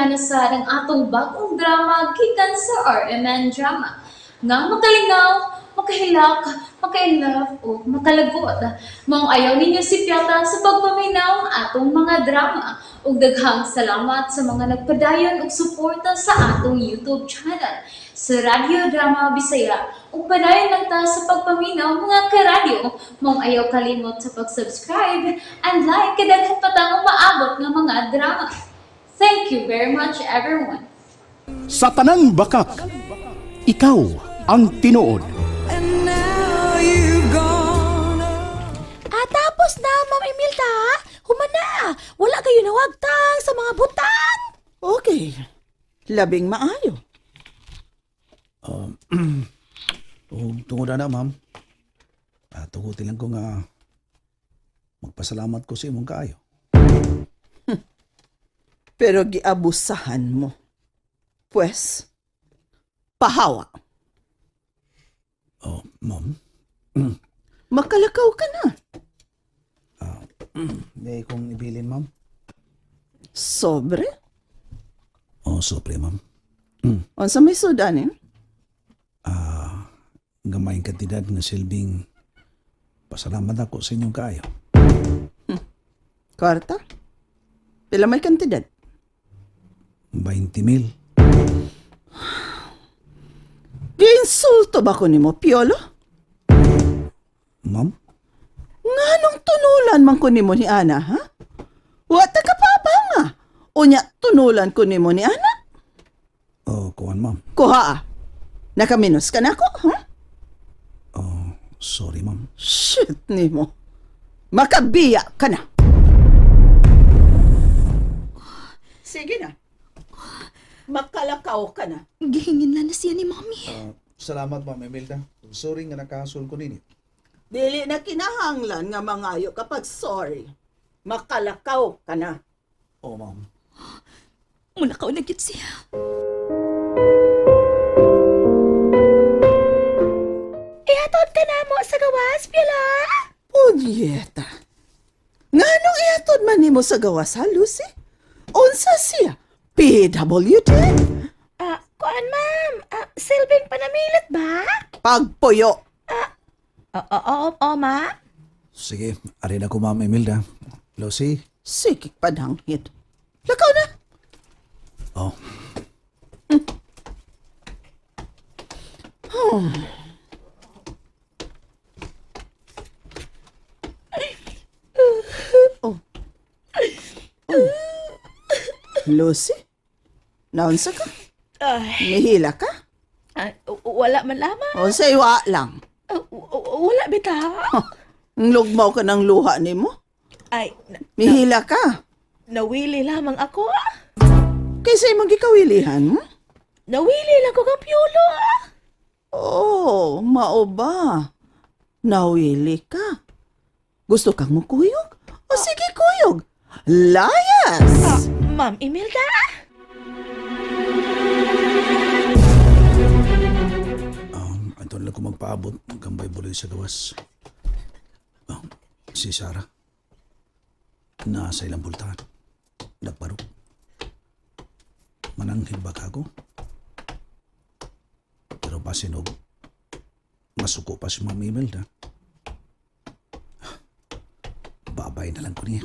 na sa ang atong bagong drama gikan sa RMN Drama. Nga makalingaw, makahilak, maka-inlove o makalagot. Maong ayaw ninyo sipyata sa pagpaminaw ang atong mga drama. Ug daghang salamat sa mga nagpadayon og suporta sa atong YouTube channel sa Radyo Drama Bisaya. Ug padayon lang ta sa pagpaminaw, mga karadyo. Maong ayaw kalimot sa pag-subscribe and like kay daghan pa tang umaabot nga mga drama. Thank you very much, everyone. Sa tanang bakak, ikaw ang tinuod. Ah, tapos na, Ma'am Imelda. Humana. Wala kayo nawagtang sa mga butang. Okay. Labing maayo. Ug tungod ana, ma'am. Tugutin lang ko nga magpasalamat ko sa imong kaayo. Pero giabusahan mo. Pwes, pahawa. Oh, ma'am. Makalakaw ka na. May kong ibilin, ma'am. Sobre? Oh, sobre, ma'am. Unsa may sudanin? Gamayng kantidad nga silbing pasalamat ako sa inyong kaayo. Kwarta? Pila may kantidad? 20 mil. Giinsulto ba ko nimo, Piolo? Ma'am? Nganong tunulan man ko nimo ni Ana, ha? Wa ta ka papa nga. Unya, tunulan ko nimo ni Ana. Oh, kuan, ma'am. Kuha ah. Nakaminos ka na ako, ha? Oh, sorry, ma'am. Shit nimo. Makabiya ka na. Sige na. Makalakaw ka na. Gihingin lang na siya ni Mommy. Salamat, ma'am Imelda. Sorry nga nakahasol ko ninyo. Dili na kinahanglan nga mangayo kapag sorry. Makalakaw ka na. Oh, ma'am. Mulakaw na gyud siya. Ihatod ka na mo sa gawas, Piolo. Punyeta. Nganong ihatod man nimo sa gawas ha, Lucy? Unsa siya? PWD? Ah, kuan, ma'am. Ah, silbing panamilit ba? Pagpuyo. Oo, oo, oo, ma. Sige, ari na ko, ma'am Imelda. Lucy? Sige, pananghid. Lakaw na. Oh, Oh. Oh. Lucy? Naunsa ka? Ay, Mihila ka? ah, wala man lamang. O sa iwa lang. Ah, wala bitaw. Ang lugmaw ka ng luha nimo. Ay, Mihila ka. nawili lamang ako. Ah. Kaysa imong gikawilihan mo? Nawili lang ko kang Piolo. Ah. Oh, mao ba? Nawili ka. Gusto kang mukuyog? O sige, kuyog. Layas! Ma'am Imelda. Ato lang ko magpaabot. Gambay buloy sa gawas. Oh, si Sarah. Nasa ilang bultahan. Nagparok. Mananghid ba ka ako? Pero pasinog. Masuko pa si Ma'am Imelda. Babay na lang ko niya.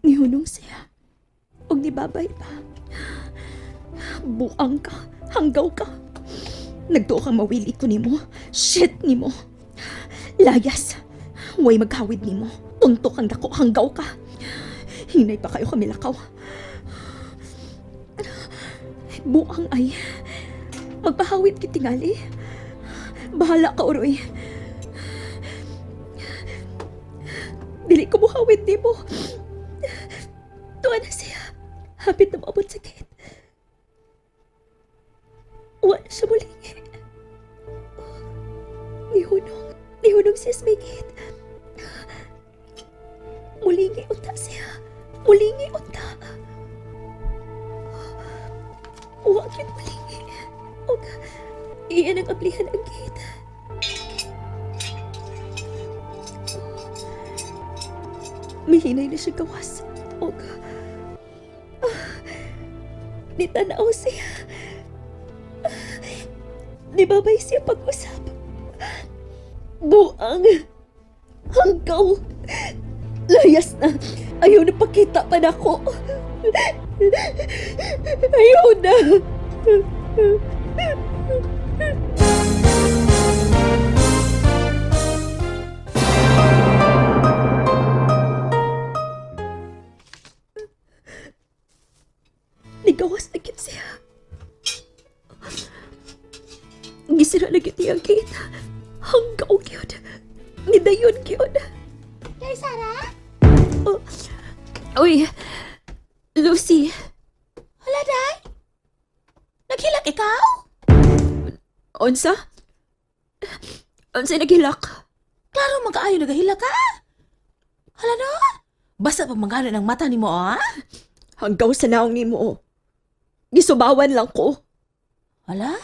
Nihunong siya. Og ni babay pa. Buang ka. Hanggaw ka. Nagtuo kang mawili ko nimo. Shit nimo. Layas. Way maghawid nimo. Tuntok ang dako. Hanggaw ka. Hinay pa kayo kami lakaw. Buang ay. Magpahawid kitingali. Bahala ka, Uroy. Dili ko muhawid nimo. Tuwa na siya. Hapit na maabot sa gate. Wala siya mulingi. Nihunong. Nihunong siya sa may gate. Mulingi unta siya. Mulingi unta. Wa gyud mulingi. Og iyan ang ablihan ang gate. Mihinay na siya gawas. Og nitanaw siya. Nibabay siya pag-usap. Buang. Hanggaw. Layas na. Ayaw na pakita pa nako. Ayaw na. Nigawas na gyud siya. Gisira na gyud niya ang gate. Hanggaw gyud. Nidayon gyud. Day, Sarah? Oh. Uy, Lucy. Hala, Day? Naghilak ikaw? Unsa? Unsa naghilak? Klaro man kaayo nagahilak ka. Hala no? Basta pag mangana ng mata nimo, ah. Hanggaw sa naong nimo. Gisubawan lang ko. Hala?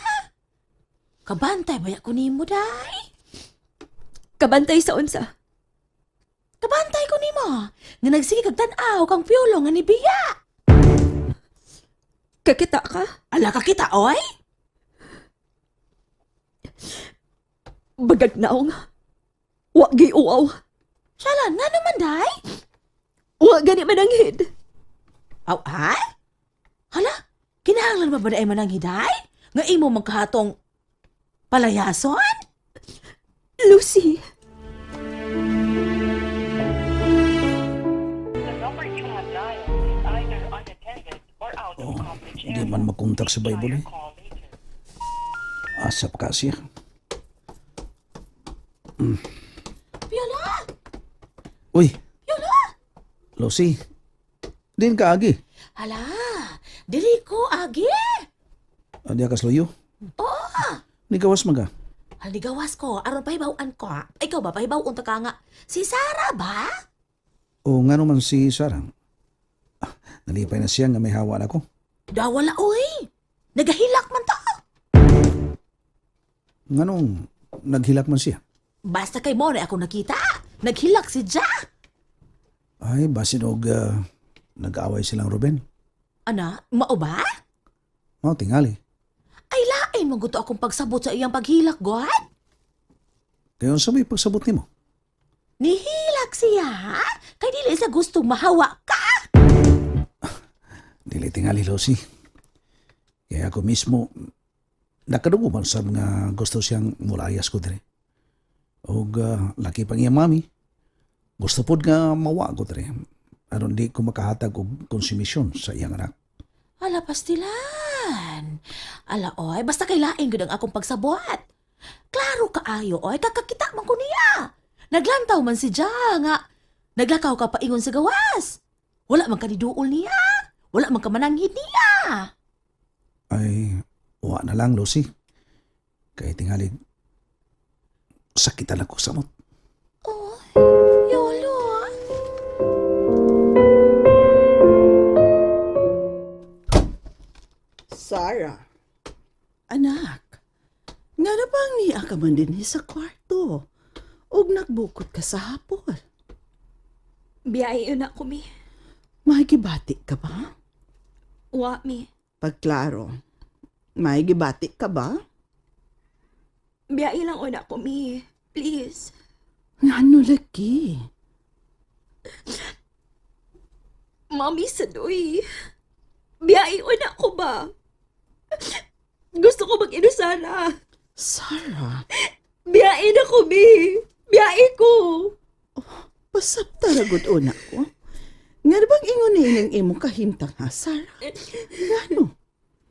Kabantay baya ko nimo, Day? Kabantay sa unsa. Kabantay ko nimo. Nga nagsige kag tan-aw kang Piolo nga ni Bia. Kakita ka? Ala ka kita, oy? Bagag naong. Wa giuaw. Shala, nga naman, Day? Wa gani mananghid. Aw, ay? Hala, kinahanglan ba ba na manang hiday? Nga imo magkahatong palayason? Lucy. The number you have dialed is either unattended or out of coverage Hindi area. man makontak sa Try Bible your eh. call later. Asap ka siya. Piolo! Uy! Lucy, din ka agi. Hala, dili ko, agi. Adi ka sluyo? Oo. Nigawas man ka. Hala, gawas ko, aron pahibaw-an ko. ah. Ikaw ba, pahibaw-un ta ka nga. Si Sarah ba? O nga naman si Sarah. Ah, nalipay na siya nga may hawa na ko. Dawala, oy. Nagahilak man ta. Nga nung naghilak man siya. Basta kay mo na ako nakita. Naghilak si Ja. Ay, basin og nag-away silang Ruben. Ana, mao ba? Mao tingali. Ay lain man gusto akong pagsabot sa iyang paghilak, God. Kaya unsa may pagsabot nimo? Nihilak siya, ha? Kay dili sa gustong mahawa ka. Dili tingali, Lucy. Kaya ako mismo nakadugo man sa mga gusto siyang mulayas ko dire. Og laki pang iyang mami. Gusto pod nga mawa ko dire. Aron di ko makahatag og konsumisyon sa iyang anak. Ala, pastilan. Ala, oy, basta kay lain gud ang akong pagsabot. Klaro kaayo, oy, kakakita man ko niya. Naglantaw man si Ja nga. Naglakaw ka paingon sa gawas. Wala man kaniduol niya. Wala man ka mananghid niya. Ay, wa na lang, Lucy. Kay tingali, sakitan ako sa samot. Oh, yolo. ah. Sarah. Anak, nga na bang niya ka man din sa kwarto? Ug nagbukot ka sa hapon. Biyahe na ako, mi. May gibati ka ba? Wa, mi. Pagklaro, may gibati ka ba? Biyahe lang una ko, mi. Please. Ngano lagi? Mami, sadoy. Biyahe una ko ba? Gusto ko mag-inusana. Sarah, Biyahe na ko, mi. Biyahe ko. pasapta ragod una ko. Nga na bang ingon ni ining imong kahimtang ha, Sarah? Ngano?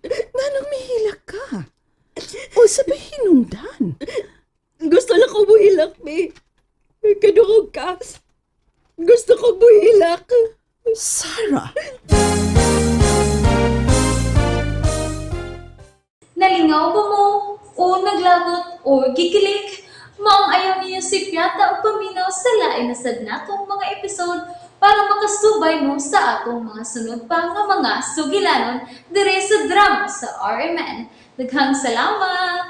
Nganong mihilak ka? O sabi hinungdan? Gusto lang ko buhilak, mi. Kadungog ka. Gusto ko buhilak. Sarah! Nalingaw ba mo? O naglagot o gikilig? Maong ayaw niyo si Piata o paminaw sa lain na sad natong mga episode para makasubay mo sa atong mga sunod pa nga mga sugilanon dire sa drama sa RMN. Daghang salamat!